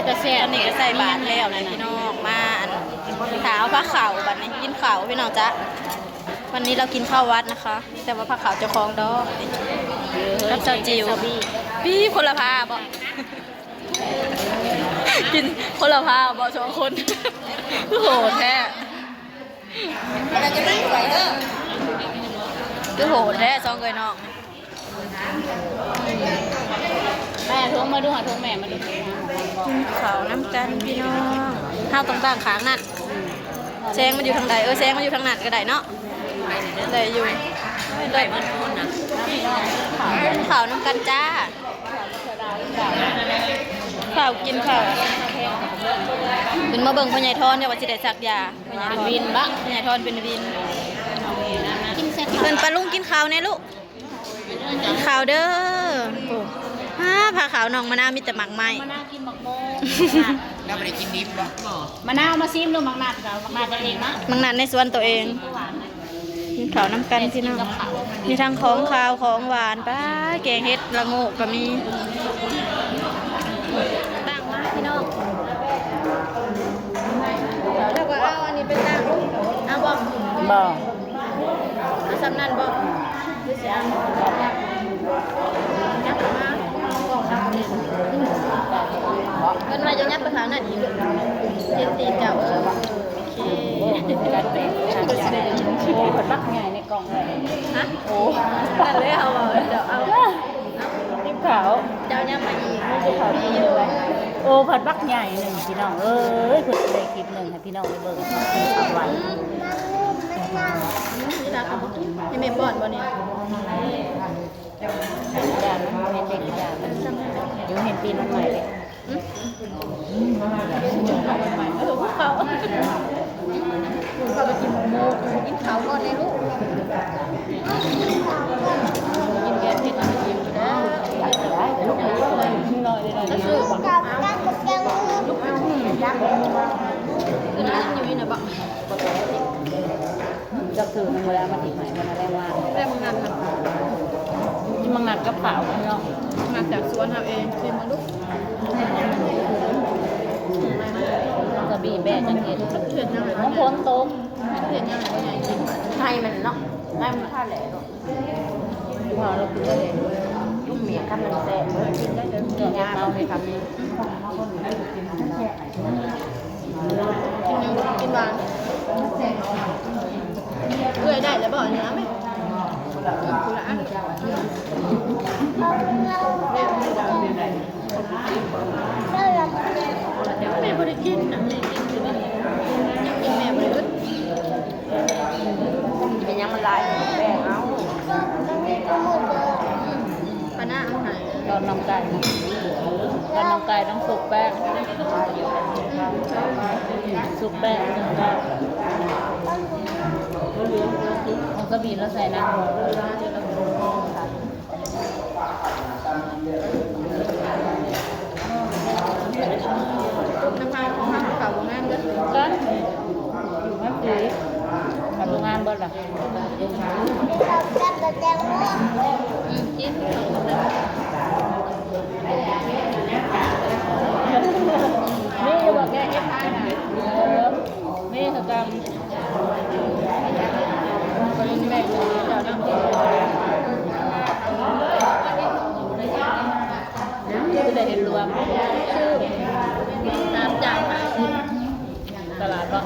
ກະແຊບ ຕອນນີ້ກະໃສ່ບາດແລ້ວແຫຼະພີ່ນ້ອງ ມາອັນ ຖ້າເອົາພາເຂົ້າ ບັດນີ້ກິນເຂົ້າພີ່ນ້ອງຈ໋ະ. ວັນນີ້ເຮົາກິນເຂົ້າວັດນະຄະ ແຕ່ວ່າພາເຂົ້າເຈົ້າຂອງດອກ. ກັບເຈົ້າຈິວ ປີ້ ຄົນລະພາບໍ? ກິນຄົນລະພາບໍສອງຄົນ? ຄືໂຫດແທ້ ຄືໂຫດແທ້ສອງເອື້ອຍນ້ອງ. ແມ່ຖົງມາດູ ຫາຖົງແມ່ມາດູ. ກິນເຂົ້ານຳກັນພີ່ນ້ອງ ເຮົາຕ້ອງຕັ້ງຂ້າງນັ້ນ. ແສງມັນຢູ່ທາງໃດ? ເອີ ແສງມັນຢູ່ທາງນັ້ນກະໄດ້ເນາະ ໄດ້ຢູ່. ໄດ້ໝົດທຸກຄົນນະ ກິນເຂົ້ານຳກັນຈ້າ. ເຂົ້າ ກິນເຂົ້າ. ຂຶ້ນມາເບິ່ງພໍ່ໃຫຍ່ທອນ ເຈົ້າວ່າຊິໄດ້ສັກຢາ. ເປັນວິນບໍ? ພໍ່ໃຫຍ່ທອນເປັນວິນ. ເອີ້ນປ້າລຸງກິນເຂົ້າແດ່ລູກ ກິນເຂົ້າເດີ. ໂອ້ ພາເຂົ້າ ນ້ອງມະນາວມີແຕ່ໝາກໄມ້. ມະນາວກິນໝາກໂມ. ລາວບໍ່ໄດ້ກິນດິບບໍ? ມະນາວມາຊີມດູ ໝາກນັດ ໝາກນັດເອງນະ ໝາກນັດໃນສວນໂຕເອງ. ກິນເຂົ້ານຳກັນພີ່ນ້ອງ ມີທັງຂອງຄາວຂອງຫວານ. ປ້າ ແກງເຫັດລະໂງກກະມີ. ຕັ້ງມາພີ່ນ້ອງ ແລ້ວກະເອົາອັນນີ້ໄປຕັ້ງ ເອົາບໍ? ບໍ່ ເອົາສ່ຳນັ້ນບໍ? ຫຼືຊິເອົາ ເພິ່ນວ່າຢ່າຫຍັບໄປຂ້າງນັ້ນອີກລູກ ເຫັນຕີນເຈົ້າ. ເອີ ໂອເຄ ໂອ້ ບັກໃຫຍ່ໃນກ່ອງເລີຍ. ຮະ? ໂອ້ ນັ້ນແຫຼະ ເຮົາວ່າເຈົ້າເອົາ ເອົາ ຕິບຂາວ ເຈົ້າຫຍັບມາອີກ ມີຢູ່ ໂອ້ ຜັດບັກໃຫຍ່ໜຶ່ງພີ່ນ້ອງເອີຍ. ເພິ່ນຊິໄດ້ຄລິບໜຶ່ງໃຫ້ພີ່ນ້ອງໄດ້ເບິ່ງ ເອົາໄວ້ ອືມ ນີ້ລະ ໃຫ້ແມ່ປ້ອນບໍ່ນີ້? ເຮັດເດັດ ດຽວເຫັນຕີນມັນໃໝ່ເດ້. ອືມ ເອີ ເຂົ້າ ເຂົ້າໄປກິນໝາກໂມ ກິນເຂົ້າກ່ອນເດ້ລູກ ກິນແກງເຜັດ ກິນແລ້ວ ແລ້ວຊື້ບັກ ຄືນັ້ນຢູ່ນີ້ນະບັກ. ຈັກຊື່ມັນບໍ່ໄດ້ເອົາມາຕິດໃຫ້ ມັນແລງວ່າ ແລ້ວມັນງາມນະ ມັນງາມກັບເຂົ້າເນາະ ມາຈາກສວນເຮົາເອງ ຊີມເບິ່ງດູ ກະບີແບກຈັກເຮັດ ເຮັດຫຍັງໃຫ້ມັນ ຝົນຕົກ ເຮັດຫຍັງໃຫ້ມັນໃຫຍ່ ໃຫ້ມັນເນາະ ໃຫ້ມັນທາແຫຼະເນາະ ວ່າລາວກິນໄດ້ເອງ ລູກເມຍຄັນມັນແຊບ ກິນໄດ້ເດີ ກິນຍາເຮົາເຮັດ ກິນຫຍັງ ກິນຫວານ ເອື້ອຍໄດ້ແລ້ວບໍ່ອັນນີ້ ເອົາໄໝ? ອືມ ຄົນລະອັນ ແມ່ບໍ່ໄດ້ກິນນະ ແມ່ກິນຢູ່ນີ້ ແມ່ບໍ່ໄດ້ອຶດ ເປັນຫຍັງມັນຫຼາຍ ແບ່ງເອົາ ປານາເອົາໃຫ້ ຕອນນ້ອງໄກ່ນະ ຕອນນ້ອງໄກ່ຕ້ອງສຸກແປ້ງ ສຸກແປ້ງ ຂອງສະບີນລາວໃສ່ນະ ນ້ຳພາຂອງເຮົາ ເຂົ້າບໍ່ງາມເດີ ກັນ ມັນດີ ເຂົ້າບໍ່ງາມເບິດລະ. ອືມ ກິນ ນີ້ຢູ່ບໍ່ແກງເຫັດນະ ເອີ ນີ້ຄືກັນ ບໍ່ໄດ້ແບ່ງເຈົ້ານຳ ຄືໄດ້ເຫັນລວມ ຊື້ສາມຈານຫ້າສິບ ຕະຫຼາດເນາະ.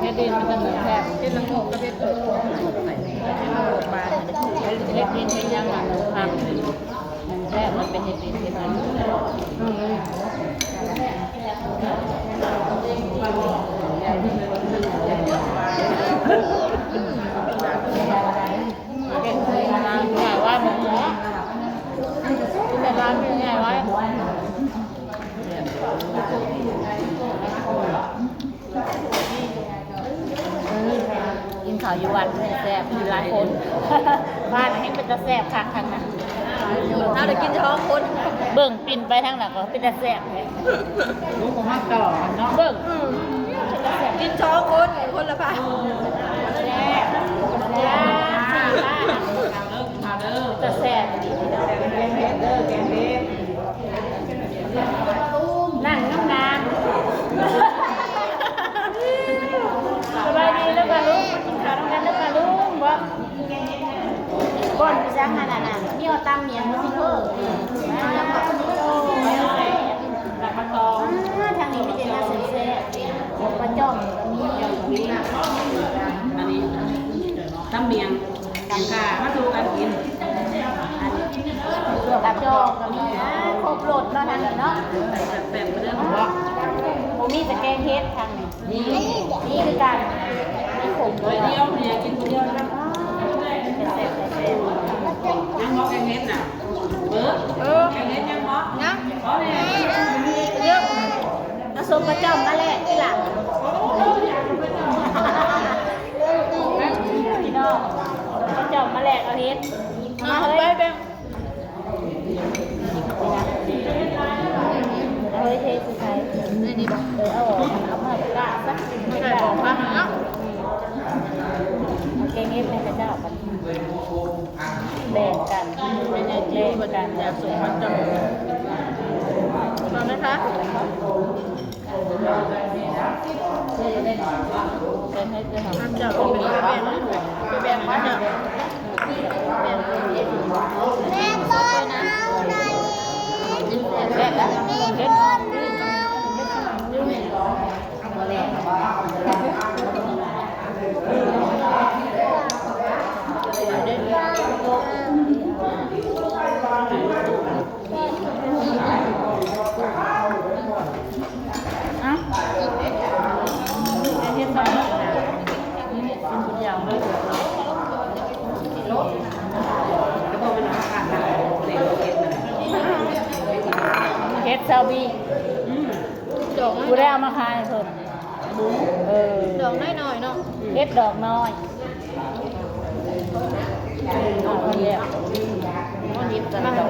ເຮັດດິນມັນຈະແຊບ ເຮັດລະໂງກກັບເຮັດ ເຮັດລະໂງກປາ ເຮັດດິນເຮັດຫຍັງ ມັນແຊບ ມັນເປັນເຮັດດິນເຮັດຫຍັງ. ເຂົ້າຢູ່ວັດແຊບ ມີຫຼາຍຄົນ ບ້ານແຮ່ງເປັນຕາແຊບຄັກທັງນັ້ນ ເຮົາໄດ້ກິນສອງຄົນ ເບິ່ງປິ່ນໄປທາງໃດກໍເປັນຕາແຊບແທ້ ເບິ່ງ ອືມ ເປັນຕາແຊບ ກິນສອງຄົນ ຄົນລະພັນ ແຊບ ແຊບ ຕາແຊບອີ່ຫຼີພີ່ນ້ອງ ແກງເຫັດເດີ ແກງເຫັດ ນັ່ງງາມໆ ສະບາຍດີແລ້ວກະລຸກ ມາກິນເຂົ້ານຳກັນເດີກະລຸກ ບໍ່ ບ່ອນໄປສັງອັນນັ້ນນະ ມີເອົາຕຳຫຍັງບໍ່ຊິເອີ ອາ ທາງນີ້ມີແຕ່ແນວແຊບໆ ປາຈ່ອມກະມີ ອັນນີ້ຕຳໝຽງ ຕຳຂ່າ ມາສູ່ກັນກິນ ລາບຈອກກໍມີ ອາ ຄົບລົດເນາະ ທາງນີ້ເນາະ ແຊບໆ ເດີ ບໍ່ມີແຕ່ແກງເຫັດທາງນີ້ ມີ ມີຄືກັນ ມີຂົມ ໜ້ອຍດຽວ ນີ້ກິນຄົນດຽວນະ ແຊບໆ ຍັງບໍ່ແກງເຫັດນະ ເບີ ເອີ ແກງເຫັດຍັງບໍ່ ຍັງ ພໍແລ້ວ ເອີ ເອົາສົມປາຈ້ອມມາແລກຕິລະ ພີ່ນ້ອງ ເຂົາເຈົ້າມາແລກເອົາເຫັດ ເອົາມາເຮີ້ຍ ເອົາໄປແບ່ງ ເອົາເຮີ້ຍ ເທໃສ່ ໃນນີ້ບໍ່ ເອີ ເອົາອອກ ເອົາມາກະຊະ ໃສ່ບອກວ່າເນາະ ແກງເຫັດໃຫ້ເຂົາເຈົ້າ ແບ່ງກັນ ແບ່ງກັນ ແມ່ໃຫຍ່ຈິ້ວວ່າຢາກສົມປາຈ້ອມ ເອົາໄດ້ຄະ ເຈົ້າເອົາໄປແບ່ງ ໄປແບ່ງມາເຈົ້າ ແບ່ງເອົາ ເຮັດເອົາ ເຮັດເອົາ ເຮັດເອົາ ເຮັດເອົາ ເຮັດເອົາ ເຫັດຊາວບີ ດອກ ຜູ້ໃດເອົາມາຂາຍໃຫ້ເພິ່ນ? ເອີ ດອກນ້ອຍໆ ເນາະ ເຫັດດອກນ້ອຍ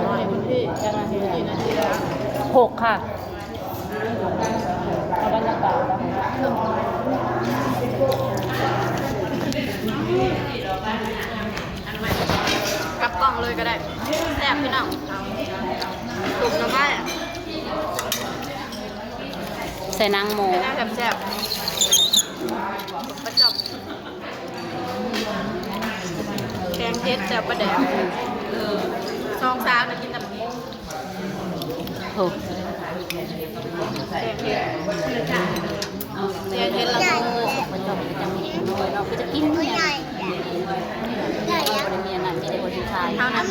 ມາໃຫ້ເພິ່ນເດ ຈັກນາທີແລ້ວ? ຫົກຄ່ະ ເອົາບັນຍາກາດເນາະ ກັບກ້ອງເລີຍກໍໄດ້ ແຊບພີ່ນ້ອງ ຕົ້ມໜໍ່ໄມ້ ໃສ່ໜັງໝູ ແຊບໆ ປາຈອມ ແກງເຫັດແຈ່ວປາແດກ ສອງສາວນະກິນຕຳບັກຫຸ່ງ ໂອ້ ແກງເຫັດ ແກງເຫັດລະໂງ ເຮົານະ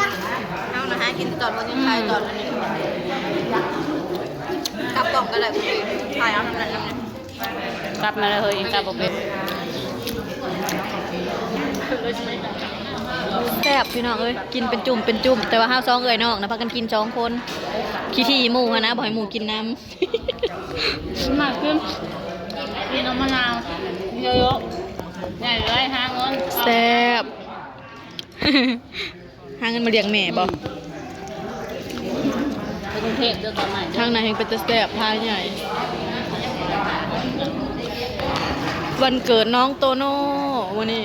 ເຮົານະຫາກິນຕອນບໍ່ທັນຂາຍຕອນອັນນີ້ ກັບກ້ອງກໍໄດ້ ຖ່າຍເອົານຳນັ້ນນຳນີ້ ກັບມາເລີຍເຮີ້ຍ ກັບບໍ່ເປັນ ແຊບພີ່ນ້ອງເອີຍ ກິນເປັນຈຸ່ມເປັນຈຸ່ມ ແຕ່ວ່າເຮົາສອງເອື້ອຍນ້ອງນະ ພາກັນກິນສອງຄົນ ຂີ້ຖີ່ໝູ່ຫັ້ນນະ ບໍ່ໃຫ້ໝູ່ກິນນຳ ມາກິນ ກິນເອົາມະນາວເຍາະໆ ໃຫຍ່ເລີຍ ຫາເງິນ ແຊບ. ຫາເງິນມາລ້ຽງແມ່ບໍ່? ອືມ ໄປກຸງເທບເດີ ຕອນໃໝ່ເດີ ທາງໃນແຮ່ງເປັນຕາແຊບ ພາໃຫຍ່ ວັນເກີດນ້ອງໂຕໂນ່ມື້ນີ້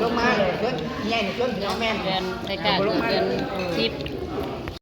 ລົງມາເລີຍ ເດີ ໃຫຍ່ເດີ ນ້ອງແມ່ນ ເດືອນ ໃກ້ໆ ເດືອນສິບ